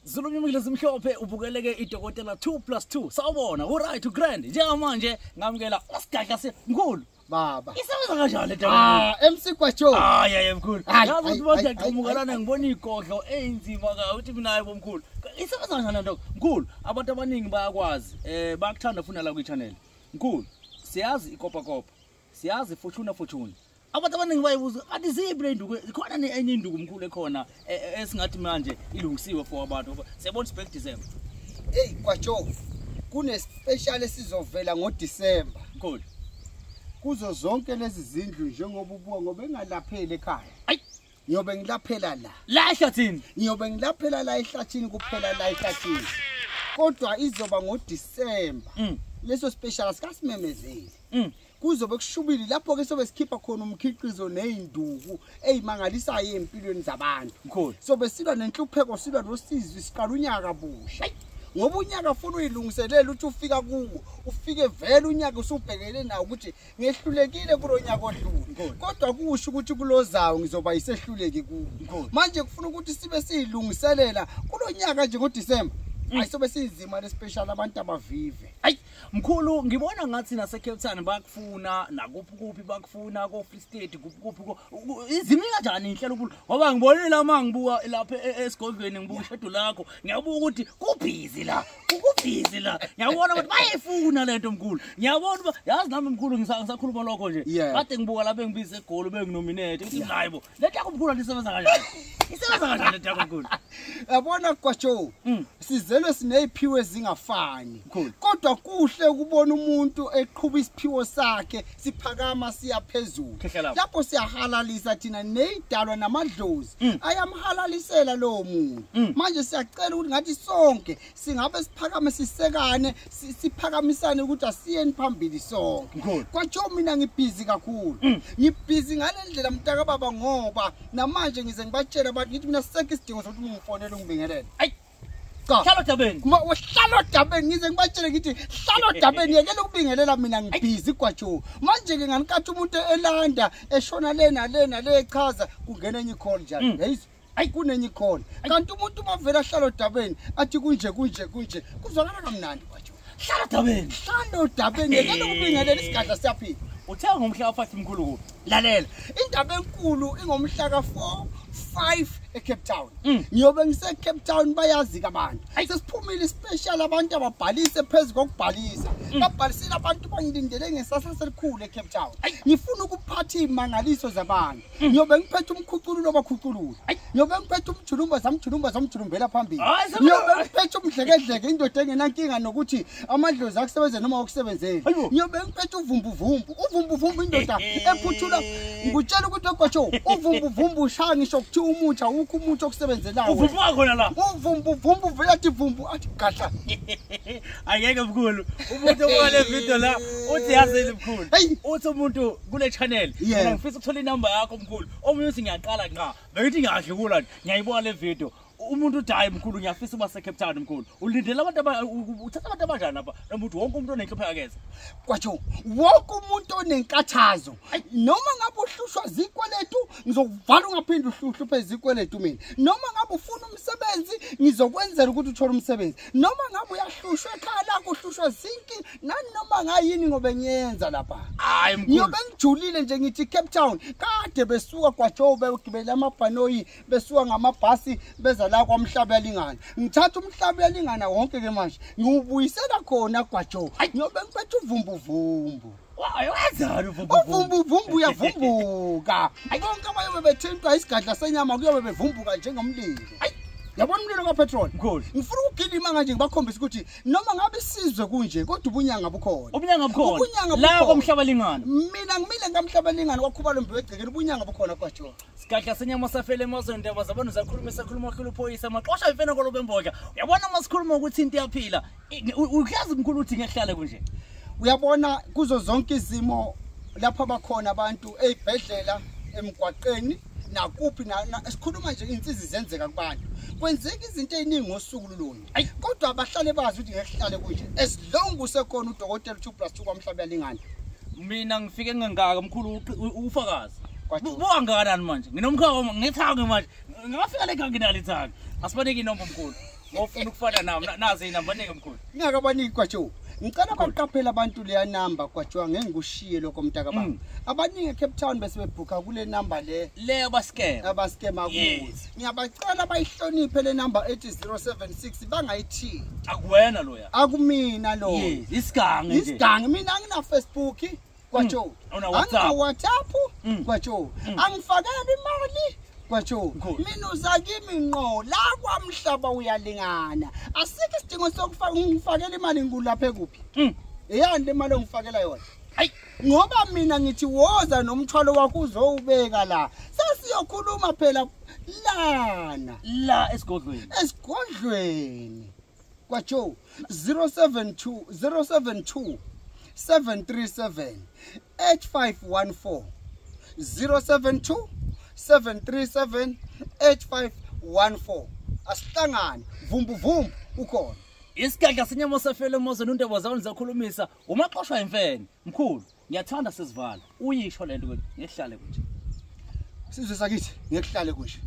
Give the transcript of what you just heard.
Zulumile zimhlophe ubukeleke idokotela 2+2 sawubona uright ugrand njengamanje ngamukela usigadla semkhulu baba isebenza kanjani le ah MC Gwajo hayi hayi mkhulu yazi ukuthi manje aqhamukalana ngibona igodlo einzima ka uthi mina hayi bomkhulu isebenza kanjani nto mkhulu abantu abaningi bayakwazi bayakuthanda funa la kwi channel mkhulu siyazi ikopa kopa siyazi fortuna fortuna abantu abaningi bayibuza athi ziphi le nduku ikhona enye induku mkhulu ekhona esingathi manje ilungisiwe for abantu siyabona sibhek December. Hey Gwajo kune special esizovela ngoDecember mkhulu kuzo zonke lezi zindlu njengoba ubuka ngoba engalapheli ekhaya. Ayi ngiyobe ngilaphela la la ehlathini ngiyobe ngilaphela la ehlathini kuphela la ehlathini kodwa izoba ngoDecember. Leso special sikasimemezeli kuzobe kushubile lapho ke sobe sikhipha khona umkhiqizo nezinduku ezimangalisayo empilweni zabantu. Sobe silwa nenhlupheko silwa nosizi siqala unyaka busha ngoba unyaka ufuna uyilungiselela ukuthi ufika kuwo ufike vele unyaka usubhekele nawo ukuthi ngehlulekile kulonyaka odlule kodwa kusho ukuthi kulozawo ngizoba yisehluleki kuwo. Manje kufuna ukuthi sibe siyilungiselela kulonyaka nje ngoDecember ayisobe sinzima le special abantu abavive. Ayi mkhulu ngibona ngathi nase Cape Town bakufuna nakuphi kuphi bakufuna ko Free State kuphi kuphi izimi kanjani inhlelo kulo ngoba ngibonile uma ngibuka lapha esigodlweni ngibuka ishedule lakho ngiyabuka ukuthi kubhizi la kubhizi la ngiyabona ukuthi bayifuna lento mkhulu ngiyabona uba yazi nami mkhulu ngisakhuluma lokho nje kade ngibuka lapha engibize egoli benginominate ngithi hayibo lento yakho mkhulu isebenza kanjani isebenza kanjani lento yakho mkhulu. Yabona Gwajo sizelwe sineziphiwo ezingafani kodwa kuhle ukubona umuntu eqhuba isiphiwo sakhe siphakama siya phezulu lapho siyahalalisa thina nezidalwa namadlozi ayamhalalisela lowo muntu. Manje siyacela ukuthi ngathi sonke singabe siphakame sisekane siphakamisane ukuthi asiyeni phambili sonke. Gwajo mina ngibhizi kakhulu ngibhizi ngale ndlela mntaka baba ngoba namanje ngize ngibatshela abantu ngithi mina sisekho isidingo sokuthi ungifonele ungibingelele. Ayi hlala odabeni hlala odabeni ngize ngibatshele ngithi hlala odabeni yekela ukubingelela mina ngibhizi Gwajo. Manje ke nganikathi umuntu elanda eshona lena lena le echaza kungena enye call njalo yayizwa ayi kunenye call kanti umuntu mavela hlala odabeni athi kunje kunje kunje kuzwakala kamnandi Gwajo. Hlala odabeni hlala odabeni yekela ukubingelela isigadla siyaphila. Uthe ngomhla ka-5 mkhulu kuphi? Lalela indaba enkulu ingomhla ka-4 5 eCape Town. Ngiyobe ngise Cape Town bayazi abantu. Sesiphumile special abantu ababhalise phezulu kokubhalisa. Babhalisile abantu bangilindele ngesasasa elikhulu eCape Town. Ngifuna ukuphatha imangaliso zabantu. Ngiyobe ngiphethe umkhucululo bakhuculula. Ngiyobe ngiphethe umjulumba zamjulumba zamjulumbela phambili. Ngiyobe ngiphethe umdlekedleke indoda engenankinga nokuthi amadlozi akusebenze noma akusebenzeli. Ngiyobe ngiphethe uvumbuvumbu. Uvumbuvumbu indoda ephuthula ngikutshela ukuthi Gwajo uvumbuvumbu ushaya ngisho kuthi umuthi awukho umuthi okusebenzelayo. Uvumbuka khona la. Uvumbuvumbu vele athi vumbu athi gadla. Ayeke mkhulu. Umuntu obuka le video la uthi yazini mkhulu. Uthi umuntu kule channel mina ngifisa ukuthola inamba yakho mkhulu. Omunye uthi ngiyaqala nqa. Bengithi ngiyadlula nje ngiyayibona le video. Umuntu uthi hayi mkhulu ngiyafisa uba se Cape Town mkhulu. Ulindele abantu uthatha abantu abanjani lapha? Noma uthi wonke umuntu onenhlupheko akeze. Gwajo wonke umuntu onenkathazo noma ngabe uhlushwa zikweletu ngizokuvala ungaphinde uhluhluphe izikweletu mina. Noma ngabe ufuna umsebenzi ngizokwenzela ukuthi uthole umsebenzi. Noma ngabe uyahlushwa ekhaya lakho uhlushwa zinki nanoma ngayini ngobe ngiyenza lapha. Hayi mkhulu. Ngiyobe ngijulile nje ngithi Cape Town kade besuka Gwajo begibela amabhanoyi besuka ngamabhasi beza la kwamhlaba yalingana. Ngithatha umhlaba yalingana wonke ke manje ngiwubuyisela khona Gwajo. Ngiyobe ngiphethe uvumbuvumbu. Wenzani uvumbuvumbu? Uvumbuvumbu uyavumbuka. Bonke abayobe bethintwa isigadla senyama kuyobe bevumbuka njengomlilo. Yabona umlilo kapetrol? Ngifuna ukugilima manje ngibakhombisa ukuthi noma ngabe isizwe kunje kodwa ubunyanga bukhona. Ubunyanga bukhona. La komhlaba lingana. Mina ngimile ngamhlaba lingana kwakhuba lombi wegcekeni ubunyanga bukhona Gwajo. Sigadla senyama safele emazweni ndaba zabantu zakhuluma esakhuluma hlula uphoyisa maxosha ifena kolobembodla. Uyabona masikhuluma ukuthi into iyaphila. Uyazi mkhulu uthi ngiyahlala kunje. Uyabona kuzo zonke izimo lapha bakhona abantu ezibhedlela emgwaqeni nakuphi esikhuluma nje insizi zenzeka kubantu. Kwenzeka izinto eziningi ngosuku lolunye. Kodwa abahlale bazi ukuthi ngeke kunje. As long usekhona udokotela 2+2 kwamhlaba yalingana. Mina ngifike ngangaka mkhulu ufakazi. Bukangakanani manje? Nginomkhaya ngithange manje. Ngafika le kanginalo ithanga. Asibanike inombo mkhulu. Ofuna ukufana nami nazi inamba nike mkhulu. Ngingakabaniki Gwajo. Ngicela baqaphele abantu leya number Gwajo, ngeke ngikushiye lokho mntaka baba. Abaningi eCape Town bese bebhuka kule number le. Le abaskema. Abaskema kuyo. Ngiyabacela bayihloniphe le number ethi 076 bangayithinti. Akuwena loya. Akumina lo. Yes, isigange nje. Isigange mina angina Facebook Gwajo. Angina WhatsApp Gwajo. Angifakele imali Gwajo. Mina uza kimi ngqo la kwamhlaba uyalingana. Asikho isidingo sokufaka ngifakela imali ngulaphe kuphi? Eyani le mali ongifakela yona? Hayi, ngoba mina ngithi woza nomthwalo wakho uzowubeka la. Sesiyokhuluma phela lana. La esigodlweni. Esigodlweni. Gwajo 072 072 737 8514 072 737 8514. Asihlangane vumbu vumbu ukhona. Isigadla sinyama sefele emozweni uNdebo zawo nizakhulumisa umaxoshwa imfene. Mkhulu, ngiyathanda sesivala. Uyisho lento ukuthi ngehlale kunje. Sizwe sakithi ngekuhlale kunje.